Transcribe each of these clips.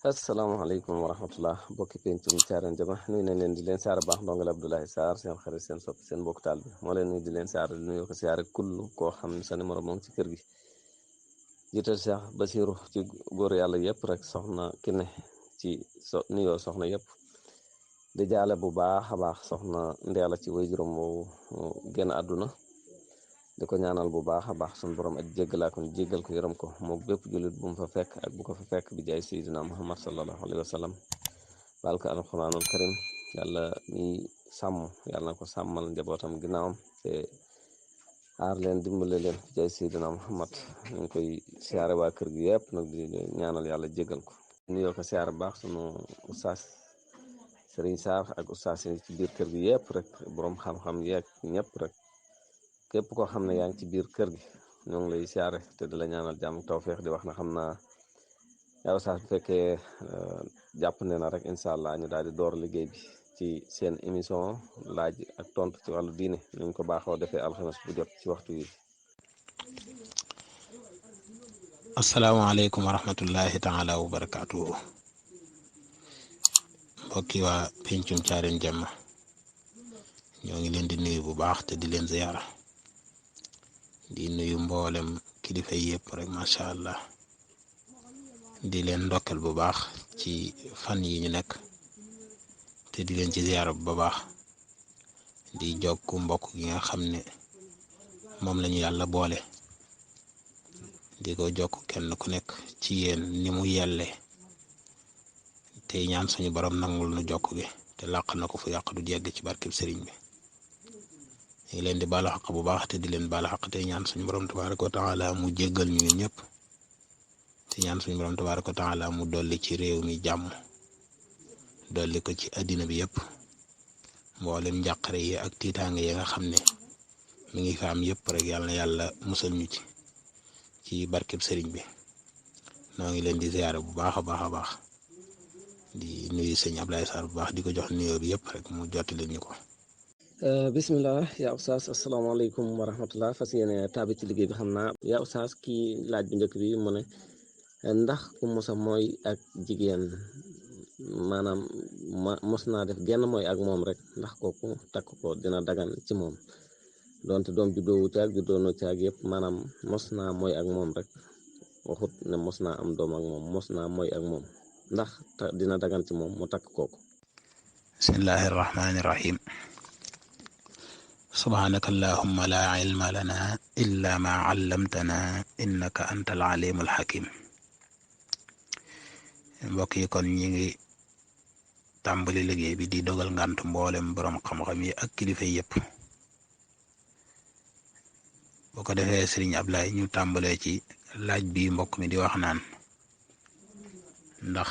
asalaamaaleykum wa rahmatullah bokki pencum Thiarene Diama nuyu nañ leen di leen saara baax ndongal Abdoulaye Sarr seen xarit seen soppi seen mbokk taal bi moo leen nuyu di leen saara di nuyoo ko siyaare kull koo xam ne sa numéro moom ci kër gi jiital Cheikh Basiru ci góor yàlla yëpp rek soxna Kine ci nuyoo soxna yëpp di jaale bu baax a baax soxna Ndeela ci way juróom woowu génn àdduna di ko ñaanal bu baax a baax suñu borom ak jéggalaa ko jéggal ko yërëm ko mook bépp jullit bu mu fa fekk ak bu ko fa fekk bi jaay sayyidina Muhammad sallallahu alayhi wa sallam barke alquranul karim yàlla mi sàmm yàlla na ko sàmmal njabootam ginnaawam te aar leen dimbale leen bi jaay sayyidina Muhammad ñu ngi koy siyaare waa kër gi yëpp nag di ñaanal yàlla jéggal ko nuyoo ko siyaare baax sunu Oustaz Serigne Sarr ak Oustaz yi ci biir kër gi yëpp rek borom xam-xam yeeg ñëpp rek képp koo xam ne yaa ngi ci biir kër gi ñoo ngi lay siyaare te di la ñaanal jàmm tawfeex di wax na xam naa yaa Oustaz bu fekkee jàpp ne na rek incha allah ñu daal di door liggéey bi ci seen émission laaj ak tontu ci wàllu diine ñu ko baaxoo defee alxames bu jot ci waxtu wi. asalaamaaleykum wa rahmatullahi taala wa barakaatuhu mbokki waa pencum Thiarene Diama ñoo ngi leen di nuyu bu baax te di leen ziyaara di nuyu mboolem kilifa yëpp rek macha allah di leen ndokkel bu baax ci fan yi ñu nekk te di leen ci ziyaara bu baax di jokk mbokk gi nga xam ne moom lañu yàlla boole di ko jokk kenn ku nekk ci yéen ni mu yelle te ñaan suñu borom nangul nu jokk gi te làq na ko fu yàq du yegg ci barkeb sëriñ bi ñu ngi leen di baalu xaq bu baax te di leen baalu xaq te ñaan suñu borom tabaaraka wa taala mu jéggal ñu ñëpp te ñaan suñu borom tabaaraka wa taala mu dolli ci réew mi jàmm dolli ko ci àddina bi yëpp mboolem njàqare yi ak tiitaange yi nga xam ne mi ngi fa am yëpp rek yàlla na yàlla musal ñu ci barkeb sëriñ bi noo ngi leen di ziyaare bu baax a baax a baax di nuyu sëñ Ablaye Sarr bu baax di ko jox nuyoo bi yëpp rek mu jotti leen ñu ko. bismillah yaa Oustaz asalaamaaleykum wa rahmatullah fas yéene taabi ci liggéey bi xam naa yaa Oustaz kii laaj bu njëkk bi mu ne ndax ku mosa mooy ak jigéen maanaam mos naa def genn mooy ak moom rek ndax kooku takk ko dina dagan ci moom donte doom juddoowu caag juddoono caag yëpp maanaam mos naa mooy ak moom rek waxut ne mos naa am doom ak moom mos naa mooy ak moom ndax dina dagan ci moom mu takk kooku. bismillahi rahmaani rahim subhanaka allahumma la ilma lana illa ma allamtana innaka anta al alimul hakim mbokk yi kon ñi ngi tàmbali liggéey bi di dogal ngant mboolem borom xam-xam yi ak kilifa yëpp boo ko defee Serigne Ablaye ñu tàmbalee ci laaj bi mbokk mi di wax naan ndax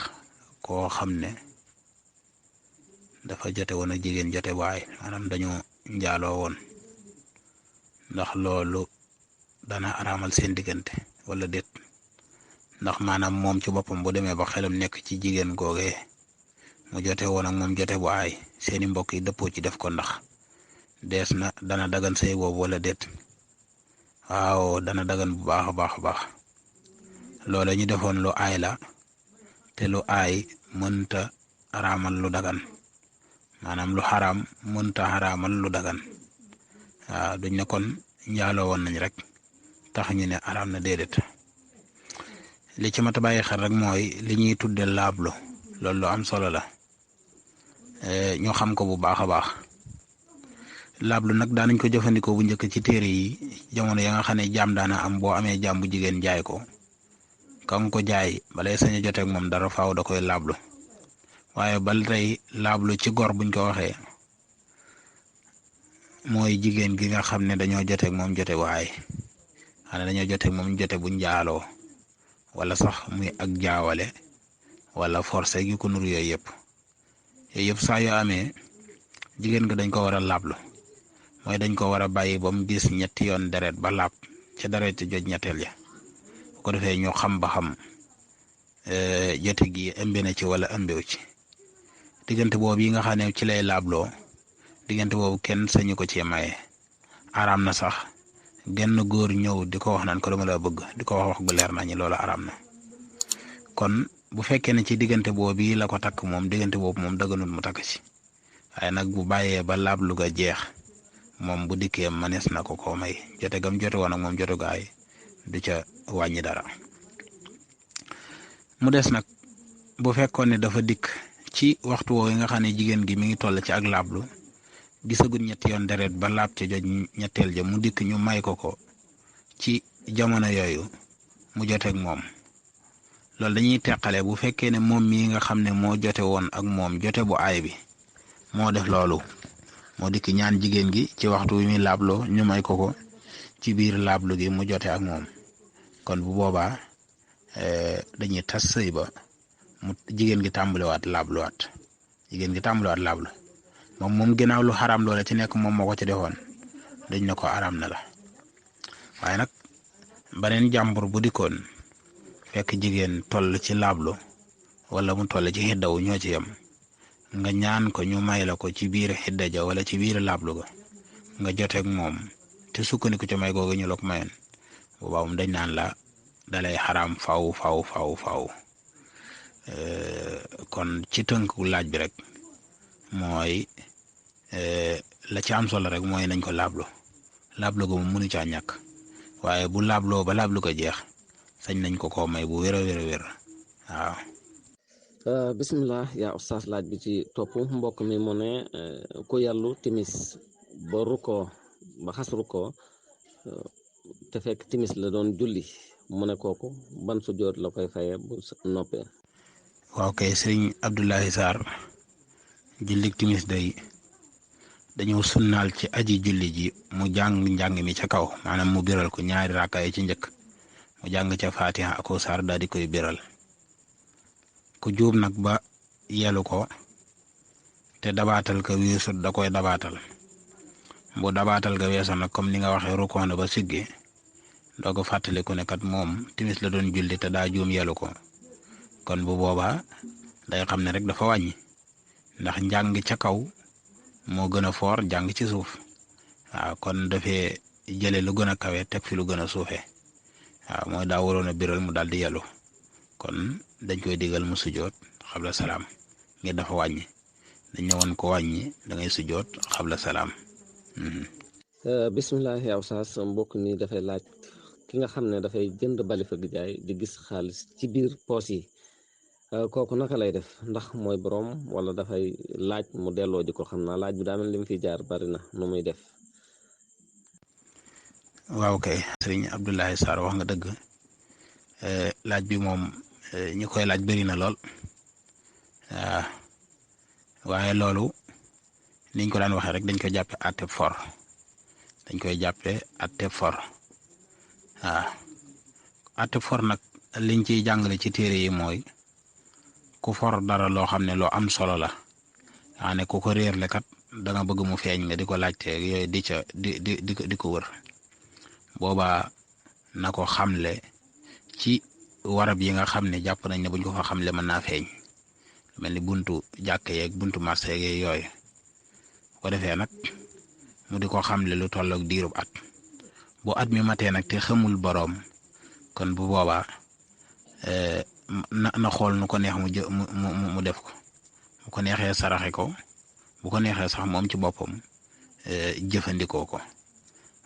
koo xam ne dafa jote woon ak jigéen jote waay maanaam dañoo njaaloo woon ndax loolu dana araamal seen diggante wala déet ndax maanaam moom ci boppam bu demee ba xelam nekk ci jigéen googee mu jote woon ak moom jote bu aay seeni mbokk yi dëppoo ci def ko ndax dees na dana dagan sëy boobu wala déet waaw dana dagan bu baax a baax a baax loola ñu defoon lu aay la te lu aay mënta araamal lu dagan maanaam lu xaraam mënta xaraamal lu dagan waaw duñ ne kon njaaloo woon nañ rek tax ñu ne araam na déedéet li ci mat a bàyyi xel rek mooy li ñuy tudde laablu loolu lu am solo la ñu xam ko bu baax a baax laablu nag daanañ ko jëfandikoo bu njëkk ci téere yi jamono ya nga xam ne jaam daana am boo amee jaam bu jigéen jaay ko ka nga ko jaay balay sañ a joteeg moom dara faaw da koy laablu waaye bal tey laablu ci gor buñ ko waxee mooy jigéen gi nga xam ne dañoo joteeg moom jote waay xanaa dañoo joteeg moom jote bu njaaloo wala sax muy ak jaawale wala forcé gi ko nur yooyu yëpp saa yoo amee jigéen nga dañ ko war a laablu mooy dañ ko war a bàyyi ba mu gis ñetti yoon deret ba laab ca deret ci joj ñetteel ya bu ko defee ñu xam ba xam jote gi ëmbe na ci wala ëmbewu ci diggante boobu yi nga xam ne ci lay laabloo diggante boobu kenn sañu ko ci maye araam na sax genn góor ñëw di ko wax naan ko dama la bëgg di ko wax bu leer nañu loolu araam na kon bu fekkee ne ci diggante boobu yi la ko takk moom diggante boobu moom dëgganut mu takk ci waaye nag bu bàyyee ba laablu ga jeex moom bu dikkee manees na ko koo may jote gam jote woon ak moom jote gaay du ca wàññi dara. mu des nag bu fekkoon ne dafa dikk ci waxtu woowu nga xam ne jigéen gi mi ngi toll ci ak laablu gisagul ñetti yoon deret ba laab ca joj ñetteel ja mu dikk ñu may ko ci jamono yooyu mu joteeg moom loolu dañuy teqale bu fekkee ne moom mii nga xam ne moo jote woon ak moom jote bu aay bi moo def loolu moo dikk ñaan jigéen gi ci waxtu wi muy laabloo ñu may ko ci biir laablu gi mu jote ak moom kon bu boobaa dañuy tas sëy ba mu jigéen gi tàmbaliwaat laabluwaat laablu moom ginnaaw lu xaraam loola ci nekk moom moo ko ci defoon dañ ne ko araam na la waaye nag beneen jàmbur bu dikkoon fekk jigéen toll ci laablu wala mu toll ci xiddaw ñoo ci yem nga ñaan ko ñu may la ko ci biir xidda ja wala ci biir laablu ga nga joteeg moom te sukkandiku ca may googu ñu la ko mayoon boobaa moom dañ naan la dalay xaraam faw kon ci tënku laaj bi rek mooy la ci am solo rek mooy nañ ko laablu ga moom mënu caa ñàkk waaye bu laabloo ba laablu ko jeex sañ nañ ko koo may bu wér a wér waaw. bisimilah yaa Oustaz laaj bi ci topp mbokk mi mu ne ku yàllu timis ba rukkoo ba xas rukkoo te fekk timis la doon julli mu ne kooku ban sujjóot la koy faye bu noppee. waaw kay Serigne Ablaye Sarr jullik timis day dañoo sunnaal ci aji julli ji mu njàng mi ca kaw maanaam mu biral ko ñaari raaka yi ci njëkk mu jàng ca Fatiha ak saar daal di koy biral ku juub nag ba yelu ko te dabaatal ka weesut da koy dabaatal bu dabaatal ga weeso nag comme ni nga waxee rukkoo na ba siggi doo ko fàttaliku ne kat moom timis la doon julli te daa juum yelu ko kon bu boobaa day xam ne rek dafa wàññi ndax njàng ca kaw moo gën a foor jàng ci suuf waaw kon dafee jële lu gën a kawe teg fi lu gën a suufee waaw mooy daa waroon a biral mu daal di yelu kon dañ koy digal mu sujoot xabla salaam ngir dafa wàññi dañ ne woon ko wàññi da ngay sujoot xabla salaam. bisimilah yaa Oustaz mbokk mi dafay laaj ki nga xam ne dafay jënd bali fa jaay di gis xaalis ci biir poos yi kooku naka lay def ndax mooy borom wala dafay laaj mu delloo ji ko xam naa laaj bi daa mel li mu fi jaar bari na nu muy def. waaw kay Serigne Ablaye Sarr wax nga dëgg laaj bi moom ñi koy laaj bari na lool waaw waaye loolu niñ ko daan waxee rek dañ koy jàppe àtte for waaw àtte for nag liñ ciy jàngale ci téere yi mooy ku for dara loo xam ne loo am solo la yaa ne ku ko réerle kat da nga bëgg mu feeñ nga di ko laajte yooyu di ko wër boobaa na ko xamle ci warab yi nga xam ne jàpp nañ ne buñ ko fa xamle mën naa feeñ mel ni buntu jàkk yeeg buntu marché yeeg yooyu ko defee nag mu di ko xamle lu tollook diirub at bu at mi matee nag te xamul boroom kon bu boobaa na xool nu ko neex mu def ko bu ko neexee saraxe ko bu ko neexee sax moom ci boppam jëfandikoo ko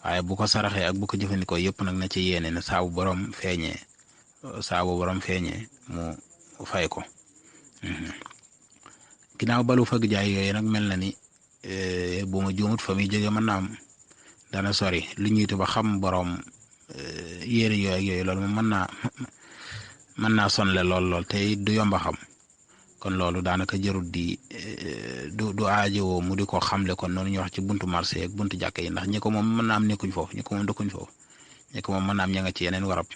waaye bu ko saraxee ak bu ko jëfandikoo yëpp nag na ci yéene ne saabu borom feeñee mu fay ko ginnaaw balu fëgg jaay yooyu nag mel na ni bu ma juumut fa muy jóge mën naa am dana sori lu ñuy ba xam borom yére yooyu loolu moom mën naa sonle lool te du yomba xam kon loolu daanaka jarut di du aajowoo mu di ko xamle kon noonu ñu wax ci buntu marché ak buntu jàkka yi ndax ñi ko moom mën naa am nekkuñ foofu ñi ko moom dëkkuñ foofu ñi ko moom mën naa am ña nga ci yeneen warab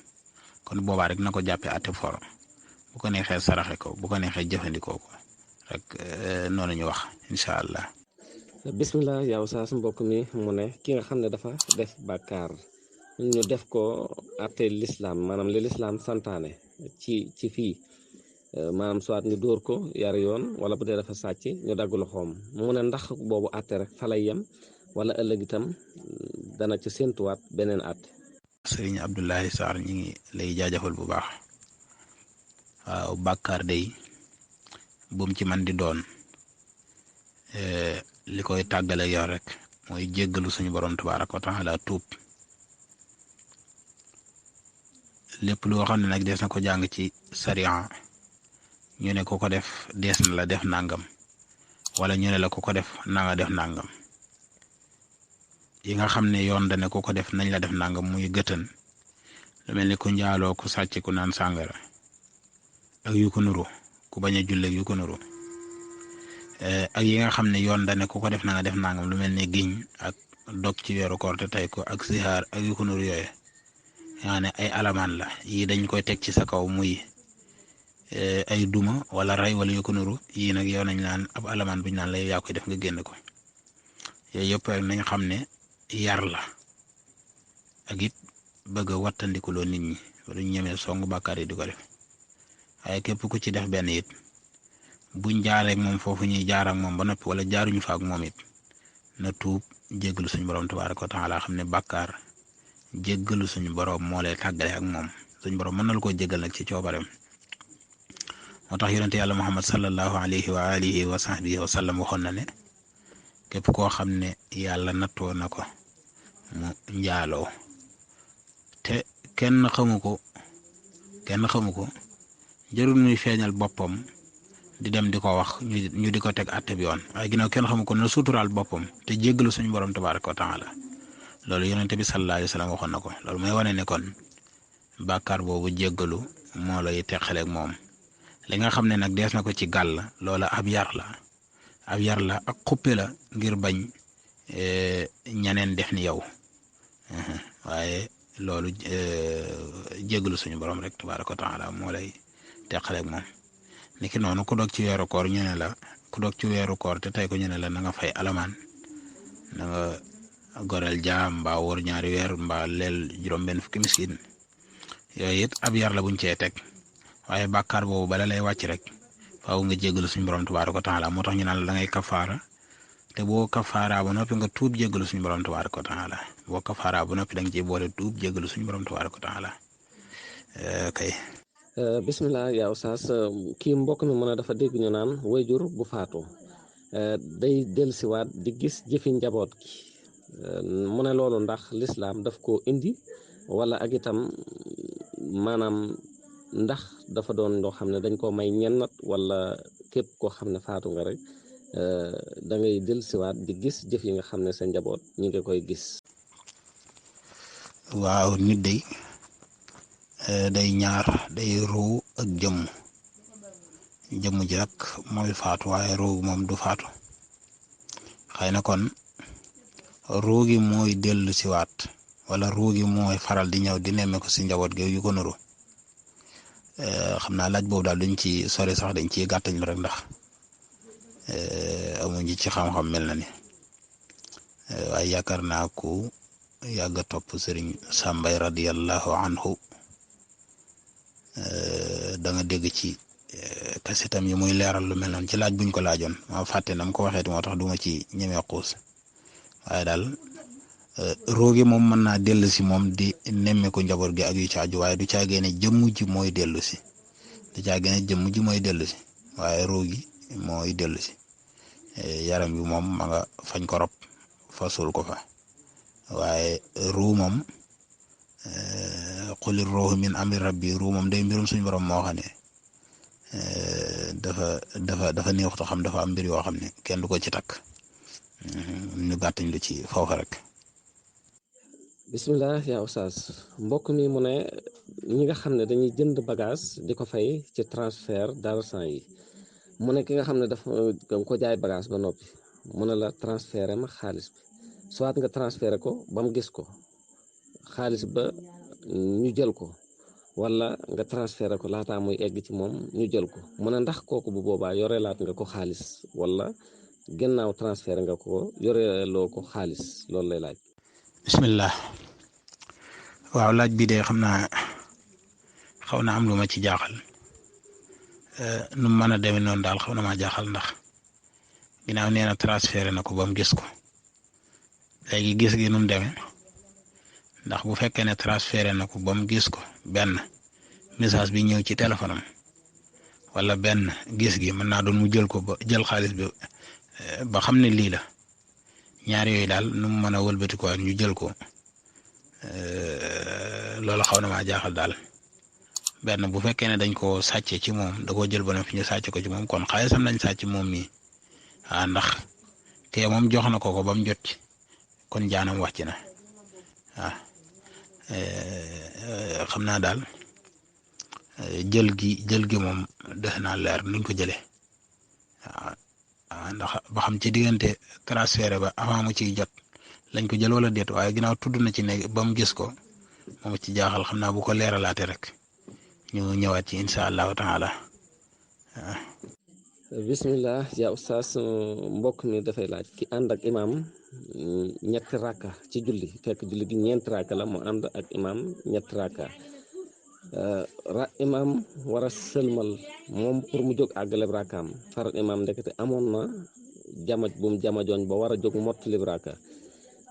kon boobaa rek na ko jàppee àtte for bu ko neexee saraxe ko bu ko neexee jëfandikoo ko rek noonu ñu wax incha allah. bisimilah yow Oustaz mbokk mi mu ne ki nga xam ne dafa def bàkkaar ñu def ko àtte lislaam maanaam li lislaam santaane ci fii maanaam soit ñu dóor ko yar yoon wala bu dee dafa sàcc ñu dagg loxoom mu ne ndax boobu àtte rek fa lay yem wala ëllëg itam dana ci séntuwaat beneen àtte. Serigne Ablaye Sarr ñi ngi lay jaajëfal bu baax waaw bàkkaar day bum ci man di doon li koy tàggale yow rek mooy jéggalu suñu borom tabaaraka wa taala tuub lépp loo xam ne nag des na ko jàng ci sariya ñu ne ku ko def dees na la def nangam wala ñu ne la ku ko def na nga def nangam yi nga xam ne yoon dane ku ko def nañ la def nangam muy gëtën lu mel ni ku njaaloo ku sàcc ku naan sàngara ak yu ko nuru ku bañ a julleeg yu ko nuru ak yi nga xam ne yoon dane ku ko def na nga def nangam lu mel ni giñ ak dog ci weeru koor te tey ko ak zihaar ak yu ko nuru yooyu yaa ne ay alamaan la yii dañ koy teg ci sa kaw muy ay duma wala rey wala yu ko nuru yii nag yow nañ naan ab alamaan buñ naan la yaa koy def nga génn ko yooyu yëpp rek nañ xam ne yar la ak it bëgg a wattandikuloo nit ñi wala ñu ñemee songu bàkkaar yi di ko def waaye képp ku ci def benn it buñ jaareek moom foofu ñuy jaar ak moom ba noppi wala jaaruñu fa ak moom it na tuub jéggalu suñu borom tabaaraka wa taala xam ne bàkkaar jéggalu suñu borom moo lay tàggale ak moom suñu borom mën na la koo jéggal nag ci coobareem moo tax yonente yàlla Muhammad sallallahu alayhi wa alihi wa sahbihi wa sallam waxoon na ne képp koo xam ne yàlla nattoo na ko mu njaaloo te kenn xamu ko jarul muy feeñal boppam di dem di ko wax ñu di ko teg àtte bi yoon waaye ginnaaw kenn xamu ko na suturaal boppam te jéggalu suñu borom tabaaraka wa taala loolu yonente bi sallallahu alayhi wa sallam waxoon na ko loolu mooy wane ne kon bàkkaar boobu jéggalu moo lay teqaleeg moom li nga xam ne nag dees na ko ci gàll loola ab yar la ak xuppe la ngir bañ ñaneen def ni yow waaye loolu jéggalu suñu borom rek tabaaraka wa taala moo lay teqaleeg moom niki noonu ku dog ci weeru koor ñu ne la ku dog ci weeru koor te tey ko ñu ne la na nga fay alamaan na nga goreel jaam mbaa wóor ñaari weer mbaa leel juróom-benn fukki miskin yooyu it ab yar la buñ cee teg waaye bàkkaar boobu bala lay wàcc rek faaw nga jéggalu suñu borom tabaaraka wa taala moo tax ñu naan la da ngay kafaara te boo kafaara ba noppi nga tuub jéggalu suñu borom tabaaraka wa taala boo kafaara ba noppi da nga ciy boole tuub jéggalu suñu borom tabaaraka wa taala kay. bismillah yaa Oustaz kii mbokk mi mën a dafa dégg ñu naan wayjur bu faatu day dellusiwaat di gis jëfi njaboot gi mu ne loolu ndax lislaam daf ko indi wala ak itam maanaam ndax dafa doon loo xam ne dañ ko may ñennat wala képp koo xam ne faatu nga rek da ngay dellusiwaat di gis jëf yi nga xam ne sa njaboot ñi nga koy gis. waaw nit day ñaar day ruu ak jëmm ji rek mooy faatu waaye ruu moom du faatu xëy na kon ruu gi mooy dellu siwaat wala ruu gi mooy faral di ñëw di nemme ko si njaboot gi yu ko nuru xam naa laaj boobu daal duñ ci sori sax dañ ciy gàttañ lu rek ndax amuñu ci xam-xam mel na ni waaye yaakaar naa ku yàgg a topp Serigne Sambay radiyallahu anhu da nga dégg ci kasitam yi muy leeral lu mel noonu ci laaj buñ ko laajoon ma fàtte nam ko waxeeti moo tax duma ci ñemee xuus waaye daal roogi moom mën naa dellu si moom di nemmeeku njaboot gi ak yu ci aju waaye du caagee ne jëmm ji mooy dellu si waaye roogi mooy dellu si yaram bi moom ma nga fañ ko rob fa suul ko fa waaye ruu moom quli ruuhu min amri rabbi ruu moom day mbirum suñu borom moo xam ne dafa neexut a xam dafa am mbir yoo xam ne kenn du ko ci takk ñu gàttañ lu ci foofa rek. bismillah yaa Oustaz mbokk mi mu ne ñi nga xam ne dañuy jënd bagage di ko fay ci transfert d'argent yi mu ne ki nga xam ne dafa ko jaay bagage ba noppi mu ne la transféré ma xaalis bi soit nga transféré ko ba mu gis ko xaalis ba ñu jël ko wala nga transféré ko laataa muy egg ci moom ñu jël ko mu ne ndax kooku bu boobaa yoreelaat nga ko xaalis wala gannaaw transféré nga ko yoreeloo ko xaalis loolu lay laaj. bismillah waaw laaj bi de xam naa xaw na am lu ma ci jaaxal nu mu mën a demee noonu daal xaw na maa jaaxal ndax ginnaaw nee na transféré na ko ba mu gis ko léegi gis gi nu mu demee ndax bu fekkee ne transféré na ko ba mu gis ko benn message bi ñëw ci téléphone am wala benn gis gi mën naa doon mu jël ko ba jël xaalis bi ba xam ne lii la ñaar yooyu daal nu mu mën a wëlbati ko ñu jël ko loolu xaw na maa jaaxal daal benn bu fekkee ne dañ ko sàcce ci moom da koo jël ba fi ñu sàcc ko ci moom kon xaalisam lañ sàcc moom mii ndax kee moom jox na ko ba mu jot ci kon jaanam wàcc na waaw xam naa daal jël gi moom des naa leer nuñ ko jëlee waaw ndax ba xam ci diggante transféré ba avant mu ciy jot lañ ko jël wala déet waaye ginnaaw tudd na ci ne ba mu gis ko moom ci jaaxal xam naa bu ko leeralaate rek ñu ñëwaat ci incha allahu taala bismillah yaa Oustaz mbokk mi dafay laaj ki ànd ak imaam ñetti rakka ci julli fekk julli gi ñeenti rakka la mu ànd ak imaam ñetti rakka imaam war a sëlmal moom pour mu jóg àggaleb rakkaam faral imaam ndekete amoon na jamaj bu mu jamajooñ ba war a jóg mottali rakka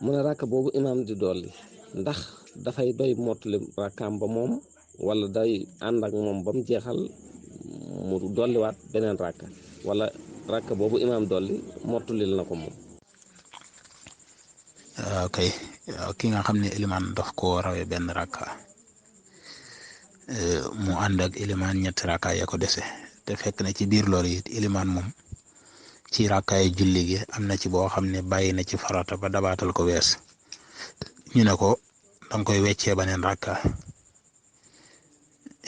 mu ne rakka boobu imaam di dolli ndax dafay doy mottali rakkaam ba moom wala day ànd ak moom ba mu jeexal mu dolliwaat beneen rakka wala rakka boobu imaam dolli mottulil na ko moom. ok ki nga xam ne ilimaan daf koo rawee benn rakka mu ànd ak ilimaan ñetti rakka ya ko dese te fekk na ci biir loolu it ilimaan moom ci rakkaay julli gi am na ci boo xam ne bàyyi na ci farata ba dabaatal ko wees ñu ne ko danga koy weccee beneen rakka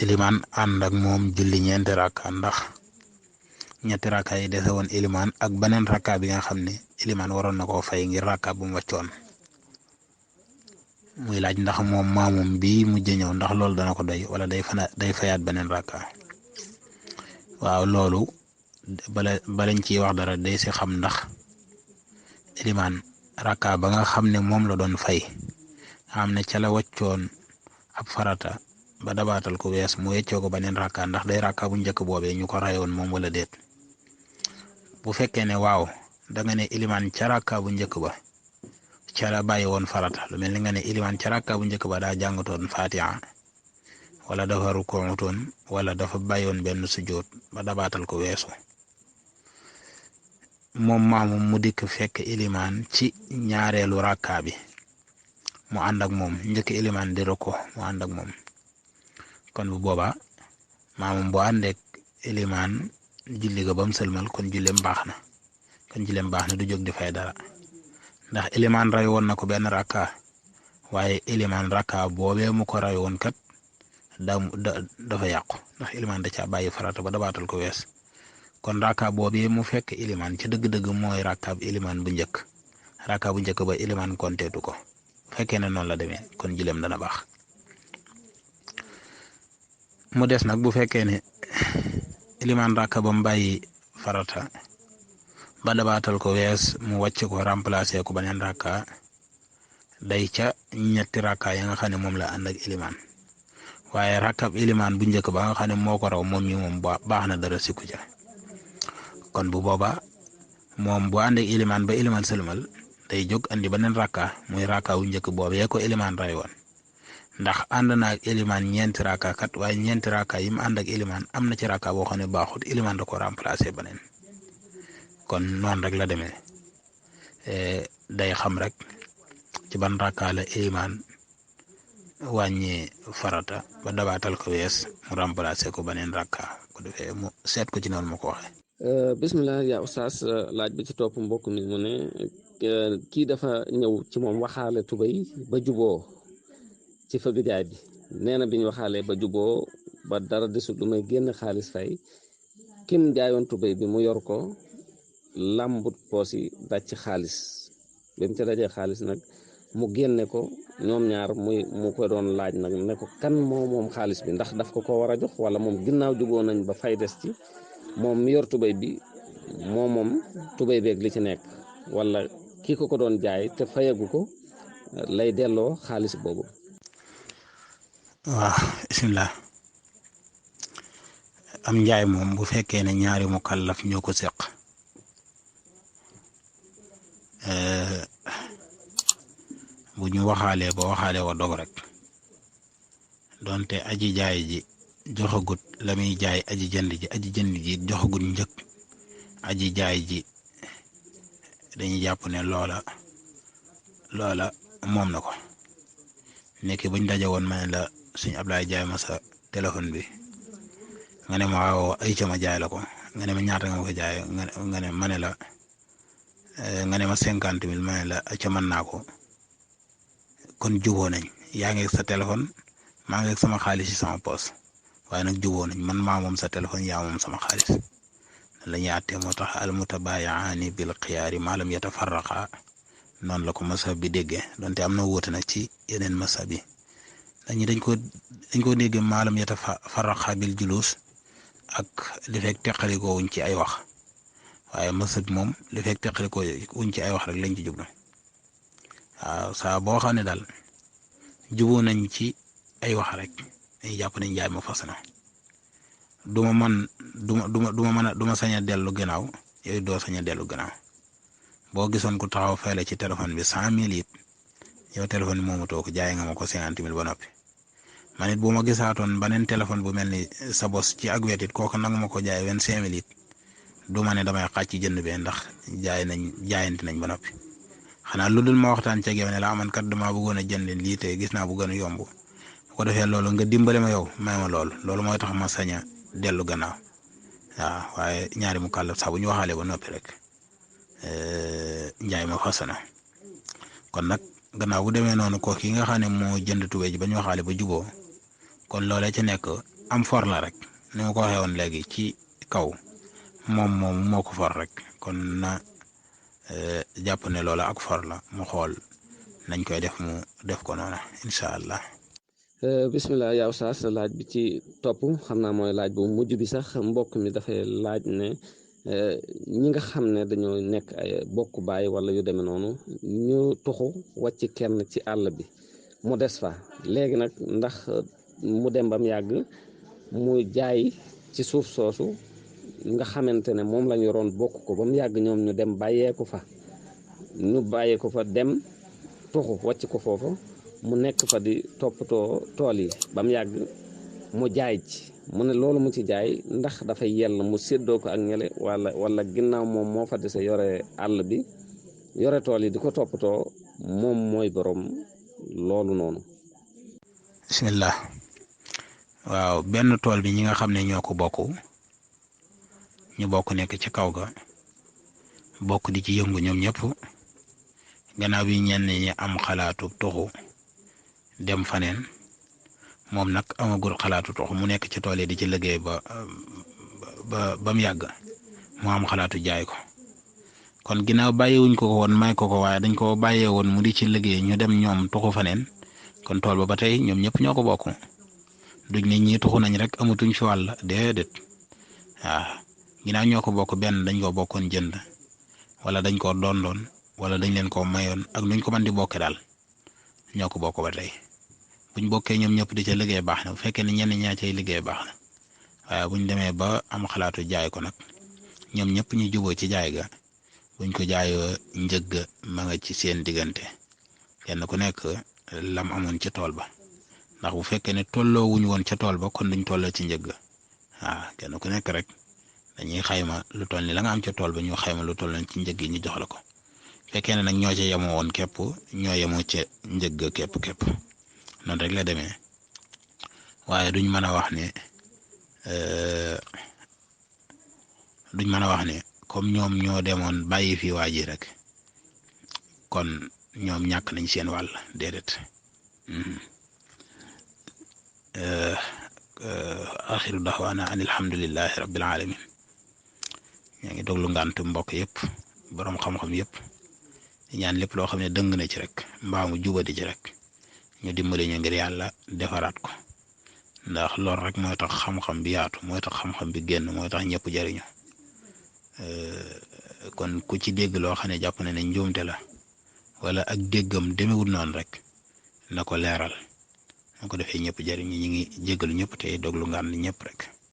ilimaan ànd ak moom julli ñeenti rakka ndax ñetti rakka yi dese woon ilimaan ak beneen rakka bi nga xam ne ilimaan waroon na koo fay ngir rakka bu mu wàccoon muy laaj ndax moom maamum bi mujj ñëw ndax loolu dana ko doy wala day fayaat beneen rakka waaw loolu balañ ciy wax dara day si xam ndax ilimaan rakka ba nga xam ne moom la doon fay xam ne ca la wàccoon ab farata ba dabaatal ko wees mu weccoo ko beneen rakka ndax day rakka bu njëkk boobee ñu ko rayoon moom wala déet bu fekkee ne waaw da nga ne ilimaan ca rakka bu njëkk ba ca la bàyyi woon farata lu mel ni nga ne ilimaan ca rakka bu njëkk ba daa jàngatoon fatiha wala dafa rukuutoon wala dafa bàyyi woon benn sujjóot ba dabaatal ko weesu moom maamum mu dikk fekk ilimaan ci ñaareelu rakka bi mu ànd ak moom njëkk ilimaan di rukkoo mu ànd ak moom kon bu boobaa maamum bu àndeek ilimaan julli ga ba mu sëlmal kon julleem baax na du jóg di fay dara ndax ilimaan ray woon na ko benn rakka waaye ilimaan rakka boobee mu ko ray woon kat dafa yàqu ndax ilimaan da caa bàyyi farata ba dabaatal ko wees kon rakka boobee mu fekk ilimaan ci dëgg-dëgg mooy rakkaab ilimaan bu njëkk rakka bu njëkk ba ilimaan konteetu ko bu fekkee ne noonu la demee kon julleem dana baax mu des nag bu fekkee ne ilimaan rakka ba mu bàyyi farata ba dabaatal ko wees mu wàcc ko remplacer ko beneen rakka day ca ñetti rakka ya nga xam ne moom la ànd ak ilimaan waaye rakkab ilimaan bu njëkk ba nga xam ne moo ko raw moom mi moom baax na dara sikku ca kon bu boobaa moom bu ànd ak ilimaan ba ilimaan sëlmal day jóg andi beneen rakka muy rakka wu njëkk boobee ko ilimaan ray woon ndax ànd na ak ilimaan ñeenti rakka kat waaye ñeenti rakka yi mu ànd ak ilimaan am na ci rakka boo xam ne baaxut ilimaan da ko remplacer beneen kon noonu rek la demee day xam rek ci ban rakka la ilimaan wàññi farata ba dabaatal ko wees mu remplacer ko beneen rakka ko defee mu seet ko ci noonu ma ko waxee. bismillah yaa Oustaz laaj bi ci topp mbokk mi mu ne kii dafa ñëw ci moom waxaale tubéy ba juboo ci fëgg jaay bi nee na bi ñu waxaalee ba juboo ba dara desul lu may génn xaalis fay kim jaayoon tubéy bi mu yor ko làmbut poos yi daj ci xaalis bi mu ci dajee xaalis nag mu génne ko ñoom ñaar mu ko doon laaj nag ne ko kan moom xaalis bi ndax daf ko war a jox wala moom ginnaaw juboo nañ ba fay des ci moom mi yor tubéy bi moom tubéy beeg li ci nekk wala kii ko doon jaay te fayagu ko lay delloo xaalis boobu. waaw bismillah am njaay moom bu fekkee ne ñaari mukallaf ñoo ko seq bu ñu waxaalee ba waxaale wa dog rek donte aji jaay ji joxagut la muy jaay aji jënd ji joxagut njëkk aji jaay ji dañuy jàpp ne loola moom na ko nekk buñ daje woon ma ne la Serigne Ablaye jaay ma sa téléphone bi nga ne ma waaw ay ca ma jaay la ko nga ne ma ñaata nga ma ko jaay nga ne ma ne la nga ne ma 50 000 ma ne la ca mën naa ko kon juboo nañ yaa ngi sa téléphone maa ngi sama xaalis ci sama poos waaye nag juboo nañ man maa moom sa téléphone yaa moom sama xaalis la ñuy àttee moo tax al mutabayaani bil xiyaari maa lam yatafarraqa noonu la ko masab bi déggee donte am na wuute nag ci yeneen masab yi dañ ko déggee maa lam yatafarraqa bil julus ak li fekk teqalikoo wuñ ci ay wax waaye masab moom li fekk teqalikoo wuñ ci ay wax rek lañ ci jublu waaw saa boo xam ne daal juboo nañ ci ay wax rek dañuy jàpp ne njaay ma fas na duma sañ a dellu gannaaw yooyu doo sañ a dellu gannaaw boo gisoon ku taxaw fayla ci téléphone bi 100 000 it yow téléphone bi moomatoo ko jaay nga ma ko 50 000 ba noppi man it bu ma gisaatoon beneen téléphone bu mel ni sa bos ci ak wet it kooku nag ma ko jaay 25 000 it du ma ne damay xàcc ci jënd bee ndax jaayante nañ ba noppi xanaa lu dul ma waxtaan ceeg yow ne la man kat damaa bëggoon a jënd lii te gis naa bu gën a yomb bu ko defee loolu nga dimbale ma yow may ma loolu mooy tax ma sañ a dellu gannaaw waaw waaye ñaari mu kàllaf sax bu ñu waxaale ba noppi rek njaay ma fas na kon nag gannaaw bu demee noonu kooku yi nga xam ne moo jënd tubéy ji ba ñu waxaale ba juboo kon loolee ci nekk am for la rek ni ma ko waxee woon léegi ci kaw moom moo ko for rek kon na jàpp ne loola ak for la mu xool nañ koy def mu def ko noonu incha allah. bisimilah yaa Oustaz laaj bi ci topp xam naa mooy laaj bu mujj bi sax mbokk mi dafay laaj ne ñi nga xam ne dañoo nekk ay bokk baay wala yu demee noonu ñu tuxu wàcc kenn ci àll bi mu des fa léegi nag ndax mu dem bam yàgg mu jaay ci suuf soosu nga xamante ne moom lañu yoroon bokk ko ba mu yàgg ñoom ñu dem bàyyeeku fa dem tuxu wàcc ko foofu mu nekk fa di toppatoo tool yi ba mu yàgg mu jaay ci mu ne loolu mu ci jaay ndax dafay yell mu séddoo ko ak ñele wala ginnaaw moom moo fa dese yore àll bi yore tool yi di ko toppatoo moom mooy borom loolu noonu. bismillah waaw benn tool bi ñi nga xam ne ñoo ko bokk ñu bokk nekk ci kaw ga bokk di ci yëngu ñoom ñëpp gannaaw bi ñenn ñi am xalaatu tuxu dem faneen moom nag amagul xalaatu tox mu nekk ci tool yi di ci liggéey ba mu yàgg mu am xalaatu jaay ko kon ginnaaw bàyyiwuñ ko woon may ko waaye dañ ko bàyyee woon mu di ci liggéey ñu dem ñoom tuxu faneen kon tool ba tey ñoom ñëpp ñoo ko bokk duñ ne ñii tuxu nañ rek amatuñ fi wàll déedéet waaw ginnaaw ñoo ko bokk benn dañ ko bokkoon jënd wala dañ ko doon wala dañ leen ko mayoon ak nuñ ko mën di bokke daal ñoo ko bokk ba tey buñ bokkee ñoom ñëpp di ca liggéey baax na bu fekkee ne ñenn ñaa cay liggéey baax na waaye buñ demee ba am xalaatu jaay ko nag ñoom ñëpp ñu juboo ci jaay ga buñ ko jaayoo njëgg ma nga ci seen diggante kenn ku nekk lam amoon ca tool ba ndax bu fekkee ne tolloo wuñ woon ca tool ba kon duñ tolloo ci njëgg waaw kenn ku nekk rek dañuy xayma lu toll ni la nga am ca tool ba ñu xayma lu toll ci njëg yi ñu jox la ko fekkee ne nag ñoo ca yemoo woon képp ñoo yemoo ca njëgg képp noonu rek la demee waaye duñ mën a wax ne comme ñoom ñoo demoon bàyyi fi waa ji rek kon ñoom ñàkk nañ seen wàll déedéet axiru daxwaana an alhamdulillahi rabbil alamin ñaa ngi doglu ngànt mbokk yëpp borom xam-xam yëpp ñaan lépp loo xam ne dëng na ci rek mbaamu jubadi ci rek ñu dimbali ñu ngir yàlla defaraat ko ndax loolu rek mooy tax xam-xam bi yaatu mooy tax xam-xam bi génn mooy tax ñëpp jariñu kon ku ci dégg loo xam ne jàpp na ne njuumte la wala ak déggam demewul noonu rek na ko leeral na ko defee ñëpp jariñu ñi ngi jéggalu ñëpp tey doglu ngaan ñëpp rek